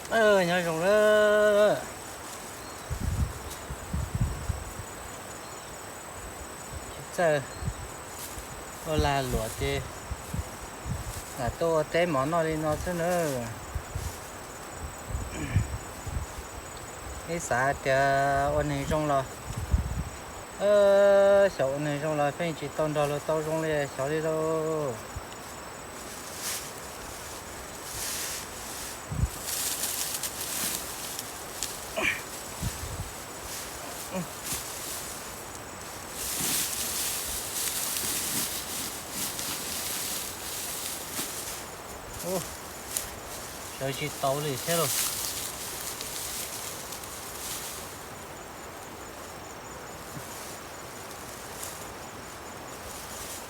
Nyob zoo lawm. Tsis txawj ua lag luam ces lam tuaj ua teb mov noj li no xwb na. Ib xav tias ua neeg zoo los, xyov ua neeg zoo los pheej tsis tau nrog luag tau zoo li xyov li lauj. Sawv tsis tau li thiab lauj.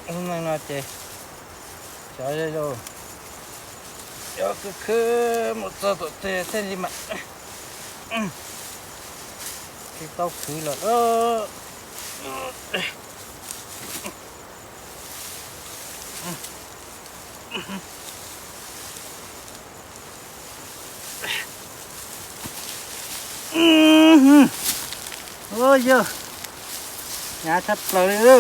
Lub neej no ces xyov li lauj, xyov khwv khwv mus txog tom twg thiaj li mam tsis tau khwv lawm. Ua yog hnyav tshaj plaws li.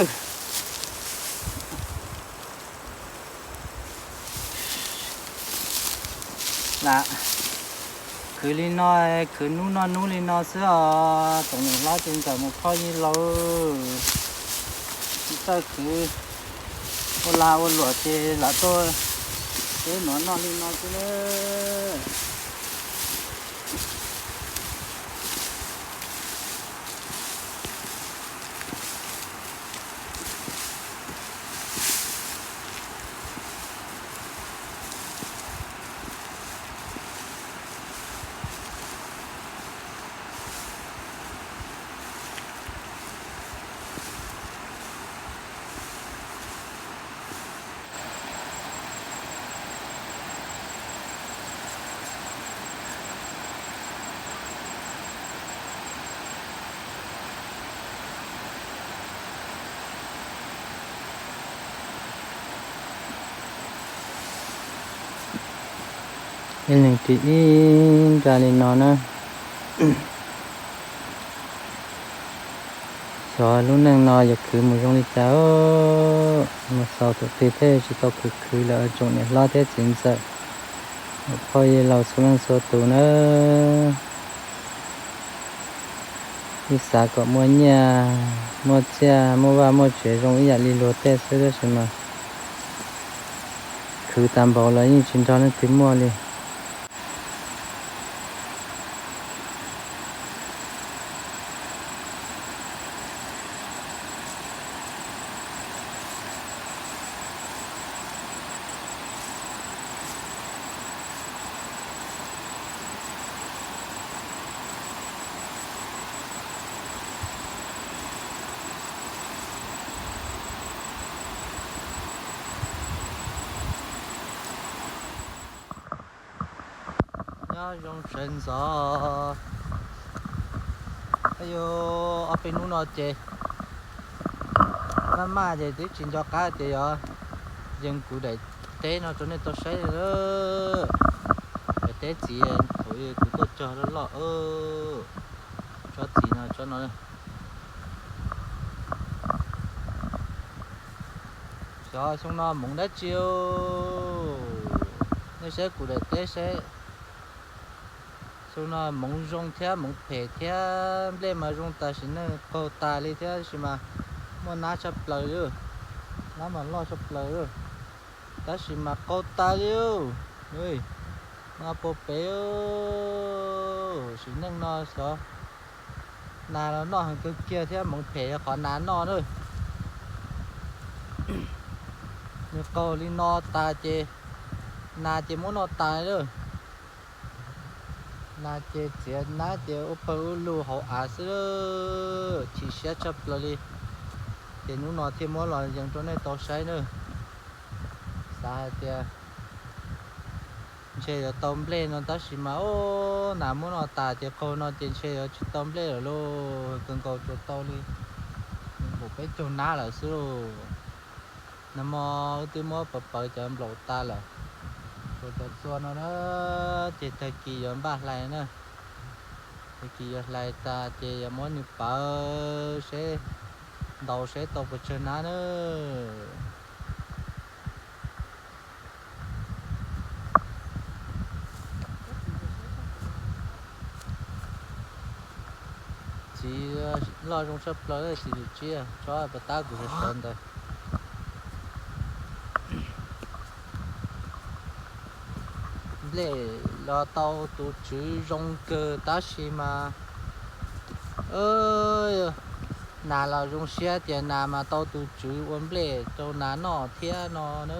Lam khwv li no, khwv hnub noj hnub li no xwb os. Tsoom niam hlob ces ntxawm mus phoj yij laus, tsis txawj khwv ua lag ua luam ces lam tuaj teb mov noj li no xwb na. Ib leeg ris ib nra li no na. Xyov lub neej no yuav khwv mus zoo li cas, mus xaus thaum twg thiaj tsis tau khwv khwv lawm tsoom niam hlob thiab txiv ntxawm, phoj yij laus txhua leej txhua tus na. Ib xav kom muaj nyiaj muaj txiaj muaj vaj muaj tsev zoo ib yam li luag tej xwb tab sis mas khwv tag npaum los yeej tsis nrog leej twg muaj li. Nyob zoo sawv ntxov. Yuav ob peb hnub no ces maj maj ces twb tsis nco qab tias yuav yees kuv daim teb no rau nej tau saib. Daim teb txiv thaum kuv tuaj cog loj loj, tsob txiv no tsob no. Xyov xyoo no hmoov dab tsi, nej saib kuv daim teb saib. Xyoo no hmoov zoo thiab hmoov phem thiab, nplej mas zoo tam sim neej qaug tas li thiab tab sis mas muaj nab tshaj plaws li, nab mas loj tshaj plaws li, tab sis mas qaug tas li. No puag pem, sim neej no xyov nas los noj heev kawg kiag thiab, hmoov phem yog qhov nas noj na. Nws qaug li no tas ces nas ces muab noj tas li. Nas ces txiav nab ces ua pawg ua lug hauv av xwb, chim siab tshaj plaws li. Ces hnub no thiaj muab los yees rau nej tau saib na. Xav hais tias ntshe yuav tau nplej no tab sis mas, o, nas muab noj tas ces qaug no ces ntshe yuav tsis tau nplej lawm lauj, kawg nkaus tsuas tau li nkaum peb caug nab lawm xwb lauj. Nag hmo wb twb muab pawv pawv cov nplaum tas lawm, Ua cov txua no na, ces tag kis yuav npaj hlais na. Tag kis yuav hlais tas ces yuav muab nws pawv seb, ntaus seb tau puas tsawg hnab na. Txiv loj zoo tshaj plaws, txiv tus tsiaj tsob pas tab kuv sawv sawv ntawd. Nplej los tau tus tswv zoo kawg tab sis mas nas los zoo siab tias nas mas tau tus tswv ua nplej rau nas noj thiab no na.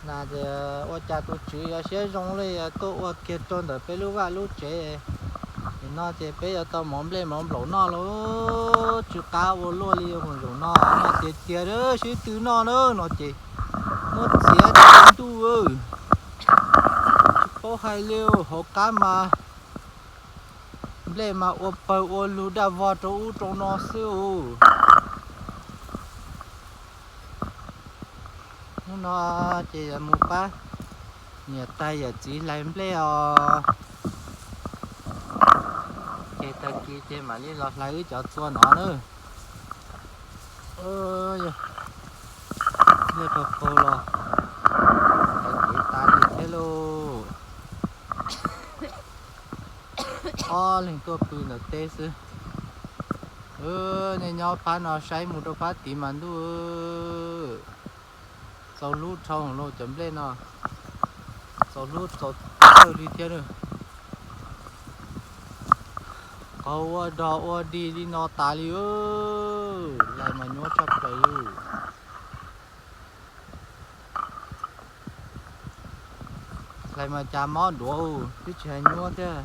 Nas tias ua cas tus tswv yuav siab zoo li tuaj ua kiag rau ntawm peb lub vaj lub tsev. Nim no ces peb yuav tau mov nplej mov nplaum noj lauj, tsw qab ua luaj li mus zaum no, noj tiav tiav sib tw noj na no ces muab txiav ntuj, tsis paub hais li, hauv qab mas nplej mas ua pawg ua lug daj vog rau ub rau no xwb us. Hnub no ces yuav mus pab niam tais yawm txiv hlais nplej os. Ces tag kis ces mam li los hlais wb cov txua no na. Yog rau qau los hlais kev tas li thiab lauj. Ob leeg tuaj pw ntawm teb xwb. Nej nyob phab no saib mus rau phab tid mas ntuj, txaus hlub dhau los cov nplej no, txaus hlub txaus txawj li thiab. Qhov ua dog ua dig li no tas li, hlais mas nyuaj tshaj plaws li. Hlais mas cas mob duav, twb tsis hais nyuaj thiab,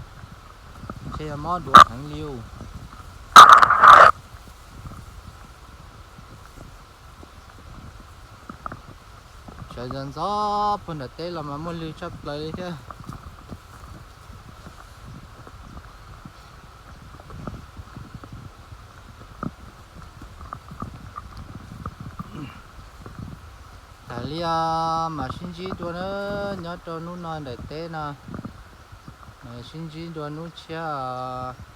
ntshe yog mob duav heev li. Sawv ntxov ntxov puag nram teb los mas muaj lwg tshaj plaws li thiab. Tas li os, mam sib ntsib dua na, nyob rau hnub no nram teb no, mam sib ntsib dua hnub tshiab os.